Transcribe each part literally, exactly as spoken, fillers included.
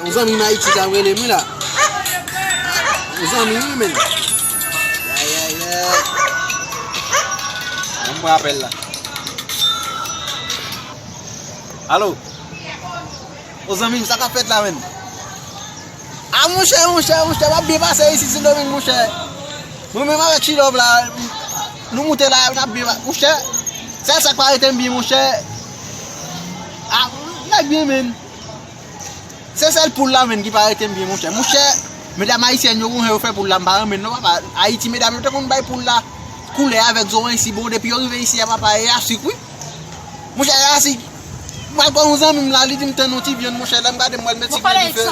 Yon zanmi m Ayiti k ap rele m wi la. Yon zanmi m wi, menn. Ayayay. An m pran apèl la. Alo. O zanmi m, sa k ap fèt la, menn? A, monchè, monchè, monchè, w ap byen pase isit, Sendomeng, monchè. Mwen menm avèk Chilòv la, nou moute la, n ap byen pa-, monchè. Sèl sa k pa rete m byen, monchè. A, nèg byen, menn. Se sèl poul la, menn, ki pa rete m byen, monchè. Monchè, medam ayisyèn yo, konsa yo fè poul la, m pa renmen l non, papa. Ayiti, medam yo te konn bay poul la koulè avèk zoranj si bon, depi yo rive isi a, papa, e a sik, wi. Monchè, e a sik. M al kwè yon zanmi m la, li di m tann yon ti vyann, monchè, lè m gade, m wè l met sik nan dife.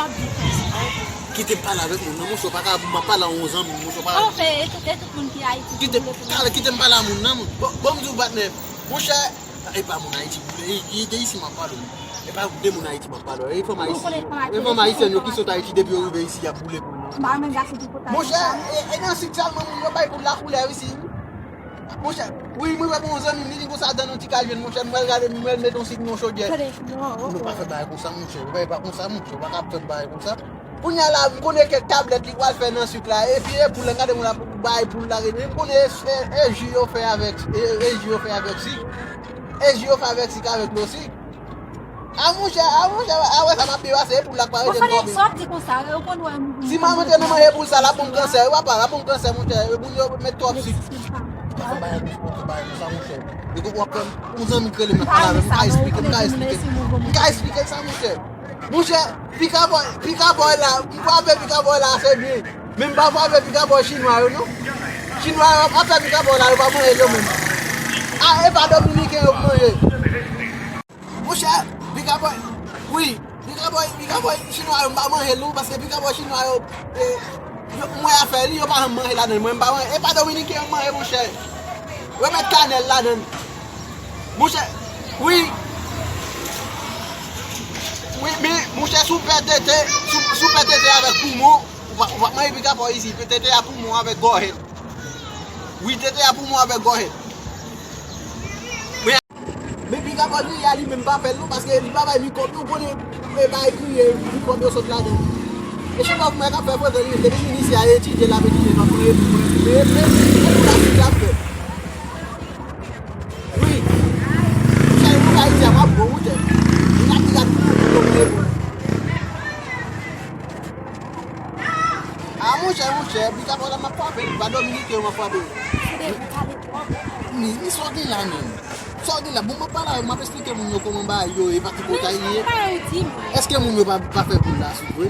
Kite m pale avèk moun nan, monchè, w pa ka, m ap pale a yon zanmi m, monchè, w pa. Bon, fè, e tout, e tout moun ki Ayiti ki vle pou. Kite m pale a moun nan, bon, bon, m di w, patnè, monchè, e pa moun Ayiti, e, e de isi m ap pale w. E pa de moun Ayiti m ap pale w. E fanm ayisyen, e fanm ayisyen yo ki sot Ayiti depi yo rive isi, y ap boule poul nan. Monchè, e, e nan sid sèlman moun yo bay poul la koulè isi. Monchè, wi, mwen wè bon zanmi m, li di konsa dan nou ti kal jwenn, monchè, m wè l gade, m wè l met yon sik nan chodyè. Nou pa fè bagay konsa, monchè, nou pa fè bagay konsa, monchè, nou pa ka fè bagay konsa. Kounye a la, m konnen kèk tablèt li pral fè nan sik la. Epi e poul la, gade moun la, bay poul la rete. M konnen e, e, e ji yo fè avèk, e, e ji yo fè avèk sik. E ji yo fè avèk sik, avèk dlo sik. A monchè, a monchè, apre sa m ap byen pase, e poul la k pa rete m twò byen. Sa w di konsa, yo konn wè m. Si m antre nan manje poul sa, l ap ban m kansè, wi papa, l ap ban m kansè, monchè. E moun yo met twòp sik. Fè bagay konsa, monchè. E w ap fè yon zanmi k rele m, ap pale avè m, m ka esplike, m ka esplike. M ka esplike sa, monchè. Monchè, pikabòy, pikabòy la, m frape pikabòy la ase byen. Men m pa frape pikabòy chinwa yo non. Chinwa yo ap fè pikabòy la, yo pa manje l yo menm. A, e pa dominiken yo k manje. Monchè, pikabòy, wi, pikabòy, pikabòy chinwa yo m pa manje l non, paske pikabòy chinwa yo, e, yo, m wè afè li, yo pa janm manje ladann, mwen m pa manje, e pa dominiken yo manje, monchè. Yo met kanèl ladann. Monchè, wi. Wi, men, monchè, si w pè tete, si w, si w pè tete avèk poumon, ou pa, ou pa manje pikabòy isi, pè tete a poumon avèk gòjèt. Wi, tete a poumon avèk gòjèt. Men, men pikabòy li a li menm pa fè l non, paske li pa bay mikwòb, nou konnen, e bay kriye, mikwòb yo sot ladan. E se pa pou mwen k ap fè pwoblèm, li depi vin isi a etidye, l ap etidye, l ap manje pou mwen, men, men, men, pou la fi l ap fè. Wi. Monchè, yon bagay di a m ap bon, monchè. Yon bagay di a tout moun konn manje pou mwen. A, monchè, monchè, pikabòy la m ap frape l, pa dominiken yo m ap frape l. Fede, ou pale twòp. Mi, mi sa w gen la menm. Sa w gen la, bon, m ap pale avè w, m ap esplike moun yo kòman bagay yo ye, pa ki bòtay li ye. Èske moun yo pa, pa fè poul la sik vre?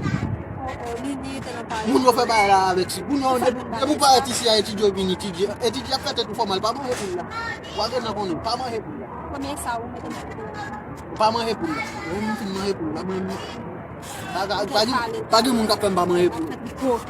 Moun yo fè bagay la avèk sik. Moun yo, depi, depi w parèt isi a etidye, w vin etidye. Etidye ap fè tèt ou fè mal, pa manje poul la. W a gentan konnen, pa manje poul la. Premye sa ou mete nan videyo a. Pa manje poul la. Mwen, m fin manje poul la. Mwen, pa, pa, pa gen, pa gen moun k ap fè m pa manje poul.